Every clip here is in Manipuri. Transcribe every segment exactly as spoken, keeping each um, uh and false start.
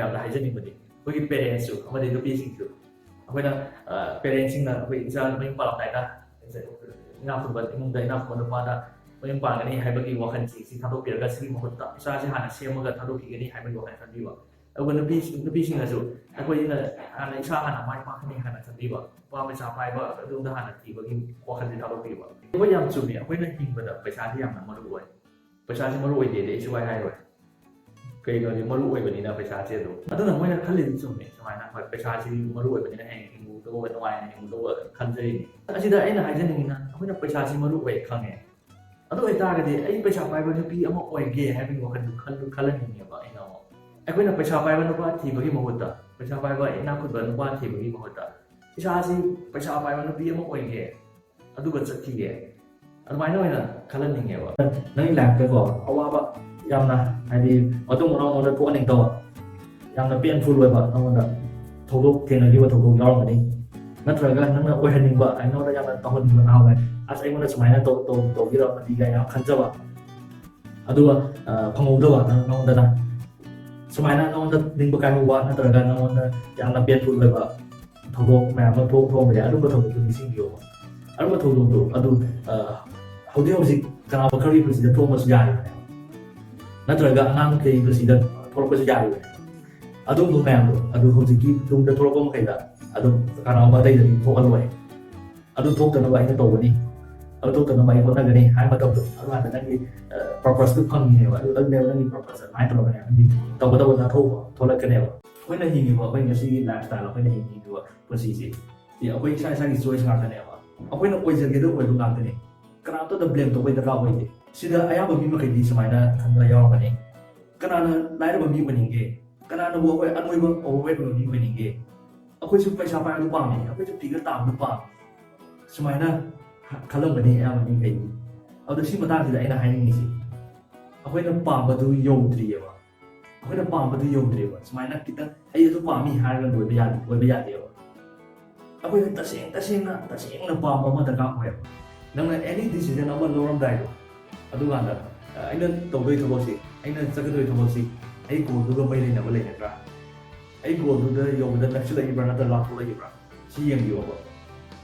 ꯑꯗ ꯍꯥꯏꯖꯅꯤꯡꯕꯗꯤ ꯑꯩꯈꯣꯏꯒꯤ ꯄꯦꯔꯦꯟꯁꯁꯨ ꯑꯃꯗꯤ ꯅꯨꯄꯤꯁꯤꯡꯁꯨ, ꯑꯩꯈꯣꯏꯅ ꯄꯦꯔꯦꯟꯁꯁꯤꯡꯅ ꯑꯩꯈꯣꯏ ꯏꯆꯥ ꯃꯌꯨꯝ ꯄꯥꯜꯂꯝꯗꯥꯏꯗ ꯏꯅꯥꯛ ꯈꯨꯟꯕ ꯏꯃꯨꯡꯗ ꯏꯅꯥꯛ ꯈꯨꯟꯕ ꯅꯨꯄꯥꯗ ꯃꯌꯨꯝ ꯄꯥꯟꯒꯅꯤ ꯍꯥꯏꯕꯒꯤ ꯋꯥꯈꯜꯁꯤ ꯁꯤ ꯊꯥꯗꯣꯛꯄꯤꯔꯒ ꯁꯤꯒꯤ ꯃꯍꯨꯠꯇ ꯏꯆꯥꯁꯤ ꯍꯥꯟꯅ ꯁꯦꯝꯃꯒ ꯊꯥꯗꯣꯛꯈꯤꯒꯅꯤ ꯍꯥꯏꯕꯒꯤ ꯋꯥꯈꯜ ꯈꯟꯕꯤꯕ꯫ ꯑꯗꯨꯒ ꯅꯨꯄꯤ ꯅꯨꯄꯤꯁꯤꯡꯅꯁꯨ ꯑꯩꯈꯣꯏꯅ ꯍꯥꯟꯅ ꯏꯁꯥ ꯍꯥꯟꯅ ꯃꯥꯏ ꯄꯥꯛꯀꯅꯤ ꯍꯥꯏꯅ ꯈꯟꯕꯤꯕ, ꯅꯨꯄꯥ ꯄꯩꯁꯥ ꯄꯥꯏꯕ ꯑꯗꯨꯗ ꯍꯥꯟꯅ ꯊꯤꯕꯒꯤ ꯋꯥꯈꯜꯁꯦ ꯊꯥꯗꯣꯛꯄꯤꯕ꯫ ꯍꯣꯏ, ꯌꯥꯝ ꯆꯨꯝꯃꯤ, ꯑꯩꯈꯣꯏꯅ ꯍꯤꯡꯕꯗ ꯄꯩꯁꯥꯁꯤ ꯌꯥꯝꯅ ꯃꯔꯨ ꯑꯣꯏ꯫ ꯄꯩꯁꯥꯁꯤ ꯃꯔꯨ ꯑꯣꯏꯗꯦꯗꯤ ꯑꯩ ꯁꯨꯡꯍꯥꯏ ꯍꯥꯏꯔꯣꯏ꯫ ꯀꯩꯒꯤꯅꯣꯗꯤ ꯃꯔꯨ ꯑꯣꯏꯕꯅꯤꯅ ꯄꯩꯁꯥꯁꯦ ꯑꯗꯨꯝ꯫ ꯑꯗꯨꯅ ꯃꯣꯏꯅ ꯈꯜꯂꯤꯗꯨ ꯆꯨꯝꯃꯦ, ꯁꯨꯃꯥꯏꯅ ꯍꯣꯏ ꯄꯩꯁꯥꯁꯤ ꯃꯔꯨ ꯑꯣꯏꯕꯅꯤꯅ ꯍꯌꯦꯡ ꯍꯤꯡꯉꯨꯗꯧꯕ ꯅꯨꯡꯉꯥꯏꯅ ꯍꯤꯡꯉꯨꯗꯧꯕ ꯈꯟꯖꯔꯤꯅꯤ꯫ ꯑꯁꯤꯗ ꯑꯩꯅ ꯍꯥꯏꯖꯅꯤꯡꯉꯤꯅ ꯑꯩꯈꯣꯏꯅ ꯄꯩꯁꯥꯁꯤ ꯃꯔꯨ ꯑꯣꯏ ꯈꯪꯉꯦ, ꯑꯗꯨ ꯑꯣꯏꯇꯥꯔꯒꯗꯤ ꯑꯩ ꯄꯩꯁꯥ ꯄꯥꯏꯕ ꯅꯨꯄꯤ ꯑꯃ ꯑꯣꯏꯒꯦ ꯍꯥꯏꯕꯒꯤ ꯋꯥꯈꯜꯗꯨ ꯈꯜꯂꯨ ꯈꯜꯍꯟꯅꯤꯡꯉꯦꯕ ꯑꯩꯅ ꯑꯃꯨꯛ꯫ ꯑꯩꯈꯣꯏꯅ ꯄꯩꯁꯥ ꯄꯥꯏꯕ ꯅꯨꯄꯥ ꯊꯤꯕꯒꯤ ꯃꯍꯨꯠꯇ, ꯄꯩꯁꯥ ꯄꯥꯏꯕ ꯏꯅꯥꯛ ꯈꯨꯟꯕ ꯅꯨꯄꯥ ꯊꯤꯕꯒꯤ ꯃꯍꯨꯠꯇ ꯏꯁꯥꯁꯤ ꯄꯩꯁꯥ ꯄꯥꯏꯕ ꯅꯨꯄꯤ ꯑꯃ ꯑꯣꯏꯒꯦ ꯑꯗꯨꯒ ꯆꯠꯈꯤꯒꯦ, ꯑꯗꯨꯃꯥꯏꯅ ꯑꯣꯏꯅ ꯈꯜꯍꯟꯅꯤꯡꯉꯦꯕ꯫ ꯅꯪꯒꯤ ꯂꯥꯏꯐꯇꯀꯣ ꯑꯋꯥꯕ ꯌꯥꯝꯅ, ꯍꯥꯏꯗꯤ ꯃꯇꯨꯡ ꯃꯅꯥꯎ ꯃꯉꯣꯟꯗ ꯊꯣꯛꯍꯟꯅꯤꯡꯗꯕ ꯌꯥꯝꯅ ꯄꯦꯟꯐꯨꯜ ꯑꯣꯏꯕ ꯅꯉꯣꯟꯗ ꯊꯧꯗꯣꯛ ꯊꯦꯡꯅꯈꯤꯕ ꯊꯧꯗꯣꯛ ꯌꯥꯎꯔꯝꯒꯅꯤ, ꯅꯠꯇ꯭ꯔꯒ ꯅꯪꯅ ꯑꯣꯏꯍꯟꯅꯤꯡꯕ ꯍꯥꯏ ꯅꯉꯣꯟꯗ ꯌꯥꯝꯅ ꯇꯧꯍꯟꯅꯤꯡꯕ ꯅꯍꯥꯟꯋꯥꯏ ꯑꯁ ꯑꯩꯉꯣꯟꯗ ꯁꯨꯃꯥꯏꯅ ꯇꯧ ꯇꯧ ꯇꯧꯕꯤꯔꯝꯃꯗꯤ ꯀꯥꯏꯅ ꯌꯥꯝ ꯈꯟꯖꯕ, ꯑꯗꯨꯒ ꯐꯪꯍꯧꯗꯕ ꯅꯉꯣꯟꯗꯅ ꯁꯨꯃꯥꯏꯅ ꯅꯉꯣꯟꯗ ꯅꯤꯡꯕ ꯀꯥꯏꯍꯧꯕ ꯅꯠꯇ꯭ꯔꯒ ꯅꯉꯣꯟꯗ ꯌꯥꯝꯅ ꯄꯦꯟꯐꯨꯜ ꯑꯣꯏꯕ ꯊꯧꯗꯣꯛ ꯃꯌꯥꯝ ꯑꯃ ꯊꯣꯛ ꯊꯣꯛꯑꯝꯕ ꯌꯥꯏ꯫ ꯑꯗꯨꯝꯕ ꯊꯧꯗꯣꯛꯇꯨ ꯅꯤꯡꯁꯤꯡꯕꯤꯌꯣꯕ꯫ ꯑꯗꯨꯝꯕ ꯊꯧꯗꯣꯛꯇꯨ ꯑꯗꯨ ꯍꯧꯖꯤꯛ ꯍꯧꯖꯤꯛ ꯀꯅꯥꯒꯨꯝꯕ ꯈꯔꯒꯤ ꯄꯨꯟꯁꯤꯗ ꯊꯣꯛꯑꯝꯕꯁꯨ ꯌꯥꯔꯤꯕꯅꯦꯕ, ꯅꯠꯇ꯭ꯔꯒ ꯑꯉꯥꯡ ꯀꯩꯒꯤ ꯄꯨꯟꯁꯤꯗ ꯊꯣꯛꯂꯛꯄꯁꯨ ꯌꯥꯔꯤꯕꯅꯦ꯫ ꯑꯗꯨꯒꯨꯝꯕ ꯃꯌꯥꯝꯗꯣ ꯑꯗꯨ ꯍꯧꯖꯤꯛꯀꯤ ꯇꯨꯡꯗ ꯊꯣꯛꯂꯛꯄ ꯃꯈꯩꯗ ꯑꯗꯨꯝ ꯀꯅꯥꯒꯨꯝꯕ ꯑꯇꯩꯗꯗꯤ ꯊꯣꯛꯍꯜꯂꯣꯏ꯫ ꯑꯗꯨ ꯊꯣꯛꯇꯅꯕ ꯑꯩꯅ ꯇꯧꯒꯅꯤ, ꯑꯗꯨ ꯊꯣꯛꯇꯅꯕ ꯑꯩ ꯍꯣꯠꯅꯒꯅꯤ ꯍꯥꯏꯕ ꯃꯇꯝꯗꯣ ꯑꯗꯨꯀꯥꯟꯗ ꯅꯪꯒꯤ ꯄꯔꯄꯁꯇꯨ ꯐꯪꯉꯤꯅꯦꯕ꯫ ꯑꯗꯨ ꯑꯗꯨꯅꯦꯕ ꯅꯪꯒꯤ ꯄꯔꯄꯁ꯫ ꯑꯗꯨꯃꯥꯏꯅ ꯇꯧꯔꯒꯅꯦ ꯅꯪꯒꯤ ꯇꯧꯒꯗꯕ ꯅꯊꯧꯕ ꯊꯣꯛꯂꯛꯀꯅꯦꯕ꯫ ꯑꯩꯈꯣꯏꯅ ꯍꯤꯡꯉꯤꯕ ꯑꯩꯈꯣꯏ ꯉꯁꯤꯒꯤ ꯂꯥꯏꯐ ꯁ꯭ꯇꯥꯏꯜ ꯑꯩꯈꯣꯏꯅ ꯍꯤꯡꯉꯤꯕ ꯄꯨꯟꯁꯤꯁꯦ ꯁꯤ ꯑꯩꯈꯣꯏ ꯏꯁꯥ ꯏꯁꯥꯒꯤ ꯆꯣꯏꯁ ꯉꯥꯛꯇꯅꯦꯕ꯫ ꯑꯩꯈꯣꯏꯅ ꯑꯣꯏꯖꯒꯦꯗ ꯑꯣꯏꯕ ꯉꯥꯛꯇꯅꯦ꯫ ꯀꯅꯥꯝꯇꯗ ꯕ꯭ꯂꯦꯝ ꯇꯧꯕꯩ ꯗꯔꯀꯥꯔ ꯑꯣꯏꯗꯦ꯫ ꯁꯤꯗ ꯑꯌꯥꯝꯕ ꯃꯤ ꯃꯈꯩꯗꯤ ꯁꯨꯃꯥꯏꯅ ꯈꯟꯕ ꯌꯥꯎꯔꯝꯒꯅꯤ, ꯀꯅꯥꯅ ꯂꯥꯏꯔꯕ ꯃꯤ ꯑꯣꯏꯅꯤꯡꯒꯦ? ꯀꯅꯥꯅꯕꯨ ꯑꯩꯈꯣꯏ ꯑꯅꯣꯏꯕ ꯑꯣꯚꯔꯋꯦꯠ ꯑꯣꯏꯕ ꯃꯤ ꯑꯣꯏꯅꯤꯡꯒꯦ? ꯑꯩꯈꯣꯏꯁꯨ ꯄꯩꯁꯥ ꯄꯥꯏꯕꯗꯨ ꯄꯥꯝꯃꯤ, ꯑꯩꯈꯣꯏꯁꯨ ꯐꯤꯒꯔ ꯇꯥꯕꯗꯨ ꯄꯥꯝꯃꯤ꯫ ꯁꯨꯃꯥꯏꯅ ꯈꯜꯂꯝꯒꯅꯤ ꯑꯌꯥꯝꯕ ꯃꯤꯈꯩꯗꯤ꯫ ꯑꯗꯣ ꯁꯤ ꯃꯇꯥꯡꯁꯤꯗ ꯑꯩꯅ ꯍꯥꯏꯅꯤꯡꯉꯤꯁꯤ, ꯑꯩꯈꯣꯏꯅ ꯄꯥꯝꯕꯗꯨ ꯌꯧꯗ꯭ꯔꯤꯑꯕ꯫ ꯑꯩꯈꯣꯏꯅ ꯄꯥꯝꯕꯗꯨ ꯌꯧꯗ꯭ꯔꯤꯑꯕ꯫ ꯁꯨꯃꯥꯏꯅ ꯈꯤꯇꯪ "ꯑꯩ ꯑꯗꯨ ꯄꯥꯝꯃꯤ" ꯍꯥꯏꯔꯒ ꯂꯣꯏꯕ ꯌꯥꯗꯦ, ꯑꯣꯏꯕ ꯌꯥꯗꯦꯕ꯫ ꯑꯩꯈꯣꯏꯅ ꯇꯁꯦꯡ ꯇꯁꯦꯡꯅ ꯇꯁꯦꯡꯅ ꯄꯥꯝꯕ ꯑꯃ ꯗꯔꯀꯥꯔ ꯑꯣꯏꯌꯦꯕ꯫ ꯅꯪꯅ ꯑꯦꯅꯤ ꯗꯤꯁꯤꯖꯟ ꯑꯃ ꯂꯧꯔꯝꯗꯥꯏꯗꯣ, ꯑꯗꯨꯀꯥꯟꯗ "ꯑ, ꯑꯩꯅ ꯇꯧꯗꯣꯏ ꯊꯕꯛꯁꯤ, ꯑꯩꯅ ꯆꯠꯀꯗꯣꯏ ꯊꯕꯛꯁꯤ ꯑꯩ ꯒꯣꯜꯗꯨꯒ ꯃꯔꯤ ꯂꯩꯅꯕ ꯂꯩꯒꯗ꯭ꯔꯥ? ꯑꯩ ꯒꯣꯜꯗꯨꯗ ꯌꯧꯕꯗ ꯅꯛꯁꯤꯜꯂꯛꯏꯕ꯭ꯔꯥ ꯅꯠꯇ꯭ꯔꯒ ꯂꯥꯞꯊꯣꯛꯂꯛꯏꯕ꯭ꯔꯥ, ꯁꯤ ꯌꯦꯡꯕꯤꯌꯣꯕ꯫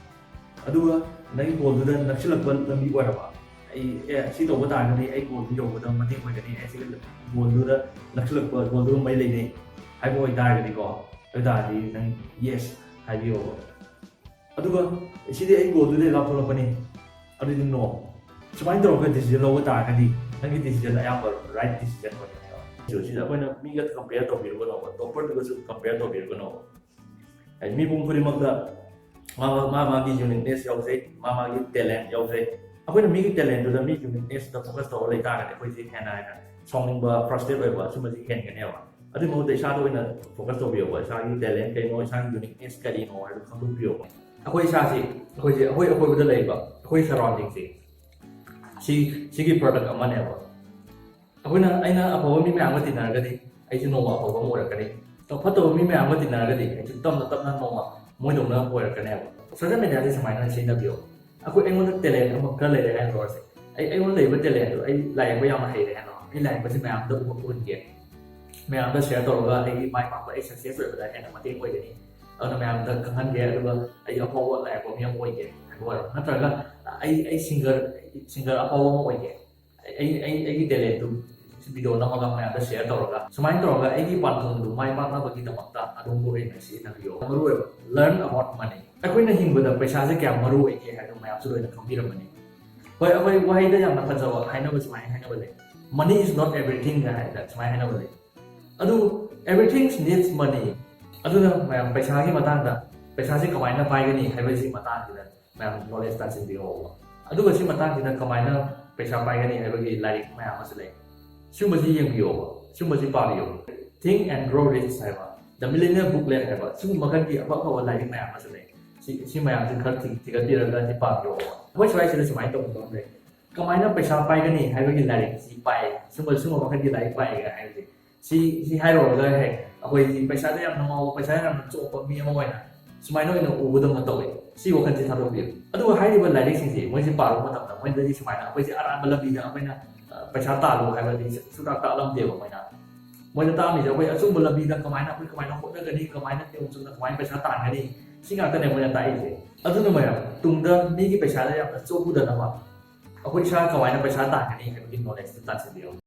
ꯑꯗꯨꯒ ꯅꯪꯒꯤ ꯒꯣꯜꯗꯨꯗ ꯅꯛꯁꯤꯜꯂꯛꯄ ꯂꯝꯕꯤ ꯑꯣꯏꯔꯕ, ꯑꯩ ꯑꯦ ꯁꯤ ꯇꯧꯕ ꯇꯥꯔꯒꯗꯤ ꯑꯩ ꯒꯣꯜꯗꯨ ꯌꯧꯕꯗ ꯃꯇꯦꯡ ꯑꯣꯏꯒꯅꯤ, ꯑꯩ ꯁꯤꯒꯤ ꯒꯣꯜꯗꯨꯗ ꯅꯛꯁꯤꯜꯂꯛꯄ, ꯒꯣꯜꯗꯨꯒ ꯃꯔꯤ ꯂꯩꯅꯩ ꯍꯥꯏꯕ ꯑꯣꯏꯇꯥꯔꯒꯗꯤꯀꯣ, ꯑꯗꯨ ꯑꯣꯏꯇꯥꯔꯗꯤ ꯅꯪ ꯌꯦꯁ ꯍꯥꯏꯕꯤꯌꯣꯕ꯫ ꯑꯗꯨꯒ ꯁꯤꯗꯤ ꯑꯩ ꯒꯣꯜꯗꯨꯗꯩ ꯂꯥꯞꯊꯣꯛꯂꯛꯄꯅꯤ, ꯑꯗꯨꯗꯤ ꯅꯣ꯫ ꯁꯨꯃꯥꯏꯅ ꯇꯧꯔꯒ ꯗꯤꯁꯤꯖꯟ ꯂꯧꯕ ꯇꯥꯔꯒꯗꯤ ꯅꯪꯒꯤ ꯗꯤꯁꯤꯖꯟ ꯑꯌꯥꯝꯕ ꯔꯥꯏꯠ ꯗꯤꯁꯤꯖꯟ ꯑꯣꯏꯒꯅꯦꯕ꯫ ꯁꯤꯗ ꯑꯩꯈꯣꯏꯅ ꯃꯤꯒ ꯀꯝꯄꯤꯌꯔ ꯇꯧꯕꯤꯔꯨꯒꯅꯣꯕ, ꯇꯣꯞꯄꯔꯗꯨꯒꯁꯨ ꯀꯝꯄꯤꯌꯔ ꯇꯧꯕꯤꯔꯨꯒꯅꯣꯕ꯫ ꯍꯥꯏꯗꯤ ꯃꯤꯄꯨꯝ ꯈꯨꯗꯤꯡꯃꯛꯇ ꯃꯥ ꯃꯥ-, ꯃꯥ ꯃꯥꯒꯤ ꯌꯨꯅꯤꯛꯅꯦꯁ ꯌꯥꯎꯖꯩ, ꯃꯥ ꯃꯥꯒꯤ ꯇꯦꯂꯦꯟ ꯌꯥꯎꯖꯩ꯫ ꯑꯩꯈꯣꯏꯅ ꯃꯤꯒꯤ ꯇꯦꯂꯦꯟꯗꯨꯗ, ꯃꯤ ꯌꯨꯅꯤꯛꯅꯦꯁꯇ ꯐꯣꯀꯁ ꯇꯧꯔ ꯂꯩ ꯇꯥꯔꯒꯗꯤ ꯑꯩꯈꯣꯏꯁꯦ ꯍꯦꯟꯅ ꯍꯦꯟꯅ ꯁꯥꯎꯅꯤꯡꯕ, ꯐ꯭ꯔꯁꯇ꯭ꯔꯦꯠ ꯑꯣꯏꯕ, ꯁꯨꯝꯕꯁꯤ ꯍꯦꯟꯒꯅꯦꯕ꯫ ꯑꯗꯨꯒꯤ ꯃꯍꯨꯠꯇ ꯏꯁꯥꯗ ꯑꯣꯏꯅ ꯐꯣꯀꯁ ꯇꯧꯕꯤꯌꯣꯕ, ꯏꯁꯥꯒꯤ ꯇꯦꯂꯦꯟ ꯀꯩꯅꯣ, ꯏꯁꯥꯒꯤ ꯌꯨꯅꯤꯛꯅꯦꯁ ꯀꯔꯤꯅꯣ ꯍꯥꯏꯕꯗꯨ ꯈꯪꯗꯣꯛꯄꯤꯌꯣꯕ꯫ ꯑꯩꯈꯣꯏ ꯏꯁꯥꯁꯤ, ꯑꯩꯈꯣꯏꯁꯦ, ꯑꯩꯈꯣꯏ ꯑꯀꯣꯏꯕꯗ ꯂꯩꯕ ꯑꯩꯈꯣꯏ ꯁꯔꯥꯎꯟꯗꯤꯡꯁꯦ, ꯁꯤ, ꯁꯤꯒꯤ ꯄ꯭ꯔꯗꯛ ꯑꯃꯅꯦꯕ꯫ ꯑꯩꯈꯣꯏꯅ, ꯑꯩꯅ ꯑꯐꯕ ꯃꯤ ꯃꯌꯥꯝꯒ ꯇꯤꯟꯅꯔꯒꯗꯤ ꯑꯩꯁꯨ ꯅꯣꯡꯃ ꯑꯐꯕ ꯑꯃ ꯑꯣꯏꯔꯛꯀꯅꯤ꯫ ꯐꯠꯇꯕ ꯃꯤ ꯃꯌꯥꯝꯒ ꯇꯤꯟꯅꯔꯒꯗꯤ ꯑꯩꯁꯨ ꯇꯞꯅ ꯇꯞꯅ ꯅꯣꯡꯃ ꯃꯣꯏꯗꯧꯅ ꯑꯣꯏꯔꯛꯀꯅꯦꯕ꯫ ꯁꯣꯁꯦꯜ ꯃꯦꯗꯤꯌꯥꯁꯦ ꯁꯨꯃꯥꯏꯅ ꯁꯤꯖꯤꯟꯅꯕꯤꯌꯣ꯫ ꯑꯩꯈꯣꯏ, ꯑꯩꯉꯣꯟꯗ ꯇꯦꯂꯦꯟ ꯑꯃ ꯈꯔ ꯂꯩꯔꯦ ꯍꯥꯏꯅ ꯂꯧꯔꯁꯦ꯫ ꯑꯩ, ꯑꯩꯉꯣꯟꯗ ꯂꯩꯕ ꯇꯦꯂꯦꯟꯗꯣ, ꯑꯩ ꯂꯥꯏ ꯌꯦꯛꯄ ꯌꯥꯝꯅ ꯍꯩꯔꯦ ꯍꯥꯏꯅ ꯂꯧꯔꯣ꯫ ꯑꯩ ꯂꯥꯏ ꯌꯦꯛꯄꯁꯦ ꯃꯌꯥꯝꯗ ꯎꯍꯟꯒꯦ, ꯃꯌꯥꯝꯗ ꯁꯤꯌꯔ ꯇꯧꯔꯒ ꯑꯩꯒꯤ ꯃꯥꯏ ꯄꯥꯛꯄ, ꯑꯩ ꯁꯛꯁꯦꯁ ꯑꯣꯏꯕꯗ ꯍꯦꯟꯅ ꯃꯇꯦꯡ ꯑꯣꯏꯒꯅꯤ꯫ ꯑꯗꯨꯅ ꯃꯌꯥꯝꯗ ꯈꯪꯍꯟꯒꯦ, ꯑꯗꯨꯒ ꯑꯩ ꯑꯐꯥꯎꯕ ꯂꯥꯏ ꯌꯦꯛꯄ ꯃꯤ ꯑꯃ ꯑꯣꯏꯒꯦ ꯍꯥꯏꯕ ꯑꯣꯏꯔꯣ, ꯅꯠꯇ꯭ꯔꯒ ꯑꯩ, ꯑꯩ ꯁꯤꯡꯒꯔ, ꯁꯤꯡꯒꯔ ꯑꯐꯥꯎꯕ ꯑꯃ ꯑꯣꯏꯒꯦ, ꯑꯩ, ꯑꯩ, ꯑꯩꯒꯤ ꯇꯦꯂꯦꯟꯗꯨ ꯚꯤꯗꯤꯑꯣ ꯅꯝꯃꯒ ꯃꯌꯥꯝꯗ ꯁꯤꯌꯔ ꯇꯧꯔꯒ, ꯁꯨꯃꯥꯏꯅ ꯇꯧꯔꯒ ꯑꯩꯒꯤ ꯄꯥꯟꯗꯝꯗꯨ ꯃꯥꯏ ꯄꯥꯛꯅꯕꯒꯤꯗꯃꯛꯇ ꯑꯗꯣꯝꯕꯨ ꯑꯣꯏꯅ ꯁꯤꯖꯤꯟꯅꯕꯤꯌꯣ꯫ ꯃꯔꯨ ꯑꯣꯏꯕ, learn about money꯫ ꯑꯩꯈꯣꯏꯅ ꯍꯤꯡꯕꯗ ꯄꯩꯁꯥꯁꯦ ꯀꯌꯥꯝ ꯃꯔꯨ ꯑꯣꯏꯒꯦ ꯍꯥꯏꯕꯗꯨ ꯃꯌꯥꯝꯁꯨ ꯂꯣꯏꯅ ꯈꯪꯕꯤꯔꯝꯃꯅꯤ꯫ ꯍꯣꯏ, ꯑꯩꯈꯣꯏ ꯋꯥꯍꯩꯗ ꯌꯥꯝꯅ ꯐꯖꯕ ꯍꯥꯏꯅꯕ ꯁꯨꯃꯥꯏꯅ ꯍꯥꯏꯅꯕ ꯂꯩ, "Money is not everything" ꯍꯥꯏꯅ ꯁꯨꯃꯥꯏꯅ ꯍꯥꯏꯅꯕ ꯂꯩ꯫ ꯑꯗꯨ, "Everything needs money"꯫ ꯑꯗꯨꯅ ꯃꯌꯥꯝ, ꯄꯩꯁꯥꯒꯤ ꯃꯇꯥꯡꯗ, ꯄꯩꯁꯥꯁꯤ ꯀꯃꯥꯏꯅ ꯄꯥꯏꯒꯅꯤ ꯍꯥꯏꯕꯁꯤ ꯃꯇꯥꯡꯁꯤꯗ ꯃꯌꯥꯝ ꯅꯣꯂꯦꯖ ꯇꯥꯟꯁꯤꯟꯕꯤꯌꯣꯕ꯫ ꯑꯗꯨꯒ ꯁꯤ ꯃꯇꯥꯡꯁꯤꯗ ꯀꯃꯥꯏꯅ ꯄꯩꯁꯥ ꯄꯥꯏꯒꯅꯤ ꯍꯥꯏꯕꯒꯤ ꯂꯥꯏꯔꯤꯛ ꯃꯌꯥꯝ ꯑꯃꯁꯨ ꯂꯩ, ꯁꯤꯒꯨꯝꯕꯁꯤ ꯌꯦꯡꯕꯤꯌꯣꯕ, ꯁꯤꯒꯨꯝꯕꯁꯤ ꯄꯥꯕꯤꯌꯣ꯫ "Think and Grow Rich" ꯍꯥꯏꯕ, "The Millionaire Booklet" ꯍꯥꯏꯕ, ꯁꯤꯒꯨꯝꯕ ꯃꯈꯜꯒꯤ ꯑꯐ ꯑꯐꯕ ꯂꯥꯏꯔꯤꯛ ꯃꯌꯥꯝ ꯑꯃꯁꯨ ꯂꯩ꯫ ꯁꯤ, ꯁꯤ ꯃꯌꯥꯝꯁꯤ ꯈꯔ ꯊꯤ-, ꯊꯤꯒꯠꯄꯤꯔꯒ ꯁꯤ ꯄꯥꯕꯤꯌꯣꯕ꯫ ꯑꯩꯈꯣꯏ ꯁ꯭ꯋꯥꯏꯁꯤꯗ ꯁꯨꯃꯥꯏꯅ ꯇꯧꯕ ꯑꯃ ꯂꯩ, ꯀꯃꯥꯏꯅ ꯄꯩꯁꯥ ꯄꯥꯏꯒꯅꯤ ꯍꯥꯏꯕꯒꯤ ꯂꯥꯏꯔꯤꯛꯁꯤ ꯄꯥꯏ, ꯁꯤꯒꯨꯝꯕ, ꯁꯤꯒꯨꯝꯕ ꯃꯈꯜꯒꯤ ꯂꯥꯏꯔꯤꯛ ꯄꯥꯏꯒ ꯍꯥꯏꯕꯁꯦ꯫ ꯁꯤ, ꯁꯤ ꯍꯥꯏꯔꯨꯔꯒ ꯍꯦꯛ ꯑꯩꯈꯣꯏꯗꯤ ꯄꯩꯁꯥꯗ ꯌꯥꯝꯅ ꯉꯥꯎꯕ, ꯄꯩꯁꯥ ꯌꯥꯝꯅ ꯆꯣꯞꯄ ꯃꯤ ꯑꯃ ꯑꯣꯏꯅ ꯁꯨꯃꯥꯏꯅ ꯑꯣꯏꯅ ꯎꯕꯗꯧꯅ ꯇꯧꯋꯦ꯫ ꯁꯤ ꯋꯥꯈꯜꯁꯦ ꯊꯥꯗꯣꯛꯄꯤꯌꯨ꯫ ꯑꯗꯨꯒ ꯍꯥꯏꯔꯤꯕ ꯂꯥꯏꯔꯤꯛꯁꯤꯡꯁꯦ ꯃꯣꯏꯁꯦ ꯄꯥꯔꯨꯕ ꯃꯇꯝꯗ ꯃꯣꯏꯗꯗꯤ ꯁꯨꯃꯥꯏꯅ ꯑꯩꯈꯣꯏꯁꯦ ꯑꯔꯥꯟꯕ ꯂꯝꯕꯤꯗ ꯑꯩꯈꯣꯏꯅ, ꯑ, ꯄꯩꯁꯥ ꯇꯥꯜꯂꯨ ꯍꯥꯏꯕꯗꯤ ꯁꯨꯡꯇꯥꯛ ꯇꯥꯛꯂꯝꯗꯦꯕ ꯃꯣꯏꯅ꯫ ꯃꯣꯏꯅ ꯇꯥꯛꯑꯝꯃꯤꯁꯦ ꯑꯩꯈꯣꯏ ꯑꯆꯨꯝꯕ ꯂꯝꯕꯤꯗ ꯀꯃꯥꯏꯅ, ꯑꯩꯈꯣꯏ ꯀꯃꯥꯏꯅ ꯍꯣꯠꯅꯒꯅꯤ, ꯀꯃꯥꯏꯅ ꯅꯤꯌꯣꯝ ꯆꯨꯝꯅ ꯀꯃꯥꯏꯅ ꯄꯩꯁꯥ ꯇꯥꯟꯒꯅꯤ, ꯁꯤ ꯉꯥꯛꯇꯅꯦ ꯃꯣꯏꯅ ꯇꯥꯛꯏꯁꯦ꯫ ꯑꯗꯨꯅ ꯃꯌꯥꯝ ꯇꯨꯡꯗ ꯃꯤꯒꯤ ꯄꯩꯁꯥꯗ ꯌꯥꯝꯅ ꯆꯣꯞꯄꯨꯗꯅꯕ ꯑꯩꯈꯣꯏ ꯏꯁꯥ ꯀꯃꯥꯏꯅ ꯄꯩꯁꯥ ꯇꯥꯟꯒꯅꯤ ꯍꯥꯏꯕꯒꯤ ꯅꯣꯂꯦꯖꯇꯨ ꯇꯥꯟꯁꯤꯟꯕꯤꯌꯣ꯫